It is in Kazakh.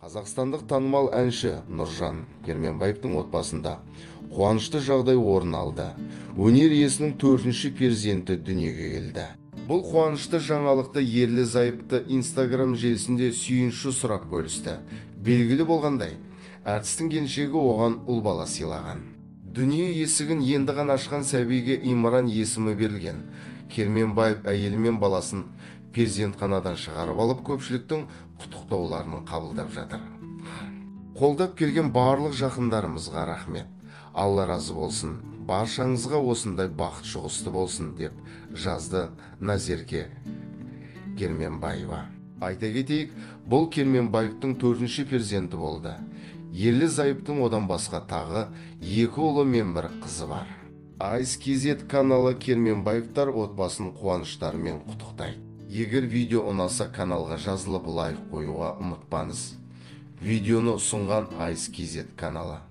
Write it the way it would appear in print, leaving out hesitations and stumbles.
Қазақстандық танымал әнші Нұржан Керменбаевтың отбасында қуанышты жағдай орын алды. Өнер иесінің төртінші перзенті дүниеге келді. Бұл қуанышты жаңалықты ерлі-зайыпты Инстаграм желісінде сүйінші сұрап бөлісті. Белгілі болғандай, әртістің келіншегі оған ұл бала сыйлаған. Дүние есігін енді ғана ашқан сәбиге Имран есімі берілген. Керменбаев әйелі мен баласын перзентханадан шығарып алып, көпшіліктің құттықтауларын қабылдап жатыр. Қолдап келген барлық жақындарымызға рахмет. Алла разы болсын. Баршаңызға осындай бақыт жұғысты болсын, деп жазды Назерке Керменбаева. Айта кетейік, бұл Керменбаевтың төртінші перзенті болды. Ерлі-зайыптың одан басқа тағы екі ұлы мен бір қызы бар. Айс KZ каналы Керменбаевтар отбасын қуаныштарымен құттықтайды. Егер видео ұнаса, каналға жазылып лайк қоюға ұмытпаңыз. Видеоны ұсынған Айс KZ каналы.